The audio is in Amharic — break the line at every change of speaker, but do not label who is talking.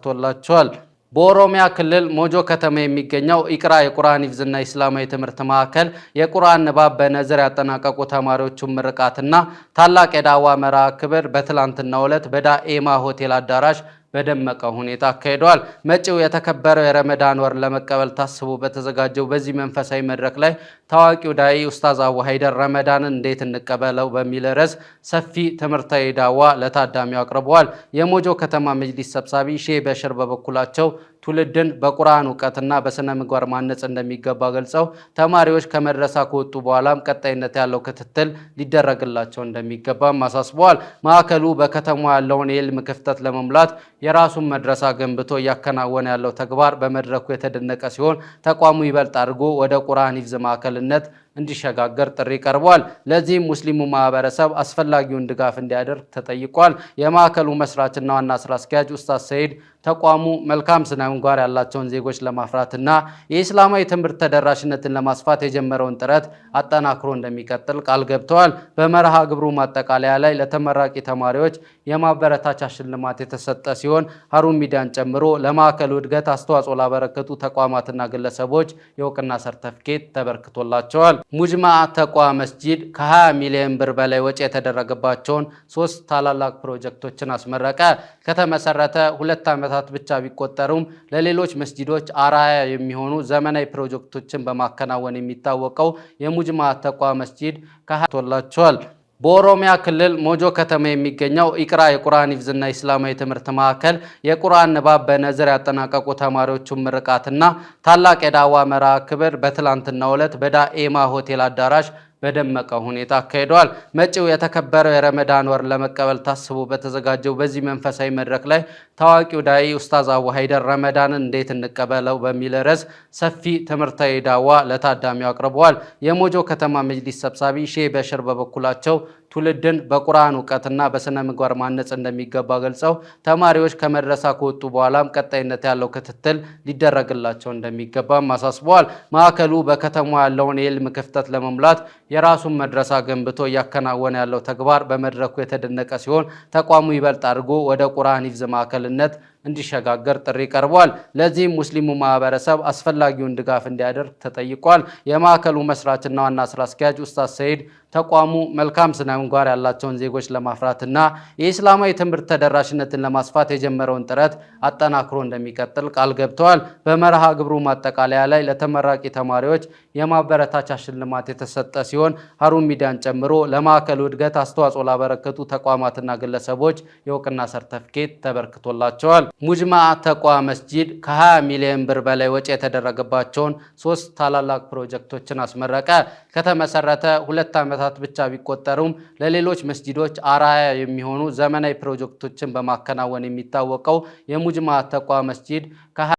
ተበርክቶላቸዋል። በኦሮሚያ ክልል ሞጆ ከተማ የሚገኘው ኢቅራ የቁርአን ሂፍዝና ኢስላማዊ ትምህርት ማዕከል የቁርአን ንባብ በነዝር ያጠናቀቁ ተማሪዎቹን ምርቃትና ታላቅ የዳዋ መርሃ ግብር በትላንትናው ዕለት በዳኤማ ሆቴል አዳራሽ በደመቀ ሁኔታ አካሂደዋል። መጪው የተከበረው የረመዳን ወር ለመቀበል ታስቦ በተዘጋጀው በዚህ መንፈሳዊ መድረክ ላይ ታዋቂው ዳኢ ኡስታዝ አቡ ሀይደር ረመዳንን እንዴት እንቀበለው በሚል ርዕስ ሰፊ ትምህርታዊ ዳዋ ለታዳሚው አቅርበዋል። የሞጆ ከተማ መጅሊስ ሰብሳቢ ሼህ በሽር በበኩላቸው ትውልድን በቁርአን እውቀትና በስነ ምግባር ማነጽ እንደሚገባ ገልጸው ተማሪዎች ከመድረሳ ከወጡ በኋላም ቀጣይነት ያለው ክትትል ሊደረግላቸው እንደሚገባም አሳስበዋል። ማዕከሉ በከተማ ያለውን የዕልም ክፍተት ለመሙላት የራሱን መድረሳ ገንብቶ እያከናወነ ያለው ተግባር በመድረኩ የተደነቀ ሲሆን ተቋሙ ይበልጥ አድርጎ ወደ ቁርአን ሂፍዝ ማዕከልነት እንዲሸጋገር ጥሪ ቀርቧል። ለዚህም ሙስሊሙ ማህበረሰብ አስፈላጊውን ድጋፍ እንዲያደርግ ተጠይቋል። የማዕከሉ መስራችና ዋና ስራ አስኪያጅ ኡስታዝ ሰይድ ተቋሙ መልካም ስነ ምግባር ያላቸውን ዜጎች ለማፍራትና የኢስላማዊ ትምህርት ተደራሽነትን ለማስፋት የጀመረውን ጥረት አጠናክሮ እንደሚቀጥል ቃል ገብተዋል። በመርሃ ግብሩ ማጠቃለያ ላይ ለተመራቂ ተማሪዎች የማበረታቻ ሽልማት የተሰጠ ሲሆን ሀሩን ሚዲያን ጨምሮ ለማዕከሉ እድገት አስተዋጽኦ ላበረከቱ ተቋማትና ግለሰቦች የእውቅና ሰርተፍኬት ተበርክቶላቸዋል። ሙጅማ ተቋ መስጂድ ከ20 ሚሊዮን ብር በላይ ወጪ የተደረገባቸውን ሶስት ታላላቅ ፕሮጀክቶችን አስመረቀ። ከተመሰረተ 2 ዓመታት ብቻ ቢቆጠሩም ለሌሎች መስጂዶች አርአያ የሚሆኑ ዘመናዊ ፕሮጀክቶችን በማከናወን የሚታወቀው የሙጅማ ተቋ መስጂድ ከቶላቸዋል። በኦሮሚያ ክልል ሞጆ ከተማ የሚገኘው ኢቅራ የቁርአን ሂፍዝና ኢስላማዊ ትምህርት ማዕከል የቁርአን ንባብ በነዝር ያጠናቀቁ ተማሪዎቹን ምርቃትና ታላቅ የዳዋ መርሃ ግብር በትላንትናው ዕለት በዳኤማ ሆቴል አዳራሽ በደመቀ ሁኔታ አካሂደዋል። መጪው የተከበረው የረመዳን ወር ለመቀበል ታስቦ በተዘጋጀው በዚህ መንፈሳዊ መድረክ ላይ ታዋቂው ዳኢ ኡስታዝ አቡ ሀይደር ረመዳንን እንዴት እንቀበለው በሚል ርዕስ ሰፊ ትምህርታዊ ዳዋ ለታዳሚው አቅርበዋል። የሞጆ ከተማ መጅሊስ ሰብሳቢ ሼህ በሽር በበኩላቸው ትውልድን በቁርአን እውቀትና በስነ ምግባር ማነጽ እንደሚገባ ገልጸው ተማሪዎች ከመድረሳ ከወጡ በኋላም ቀጣይነት ያለው ክትትል ሊደረግላቸው እንደሚገባም አሳስበዋል። ማዕከሉ በከተማ ያለውን የዕልም ክፍተት ለመሙላት የራሱን መድረሳ ገንብቶ እያከናወነ ያለው ተግባር በመድረኩ የተደነቀ ሲሆን ተቋሙ ይበልጥ አድርጎ ወደ ቁርአን ሂፍዝ ማዕከልነት እንዲሸጋገር ጥሪ ቀርቧል። ለዚህም ሙስሊሙ ማህበረሰብ አስፈላጊውን ድጋፍ እንዲያደርግ ተጠይቋል። የማዕከሉ መስራችና ዋና ስራ አስኪያጅ ኡስታዝ ሰይድ ተቋሙ መልካም ስነ ምግባር ያላቸውን ዜጎች ለማፍራትና የኢስላማዊ ትምህርት ተደራሽነትን ለማስፋት የጀመረውን ጥረት አጠናክሮ እንደሚቀጥል ቃል ገብተዋል። በመርሃ ግብሩ ማጠቃለያ ላይ ለተመራቂ ተማሪዎች የማበረታቻ ሽልማት የተሰጠ ሲሆን ሀሩን ሚዲያን ጨምሮ ለማዕከሉ እድገት አስተዋጽኦ ላበረከቱ ተቋማትና ግለሰቦች የእውቅና ሰርተፍኬት ተበርክቶላቸዋል። ሙጅማ ተቋ መስጂድ ከ20 ሚሊዮን ብር በላይ ወጪ የተደረገባቸውን ሶስት ታላላቅ ፕሮጀክቶችን አስመረቀ። ከተመሰረተ 2 ዓመታት ብቻ ቢቆጠሩም ለሌሎች መስጂዶች አርአያ የሚሆኑ ዘመናዊ ፕሮጀክቶችን በማከናወን የሚታወቀው የሙጅማ ተቋ መስጂድ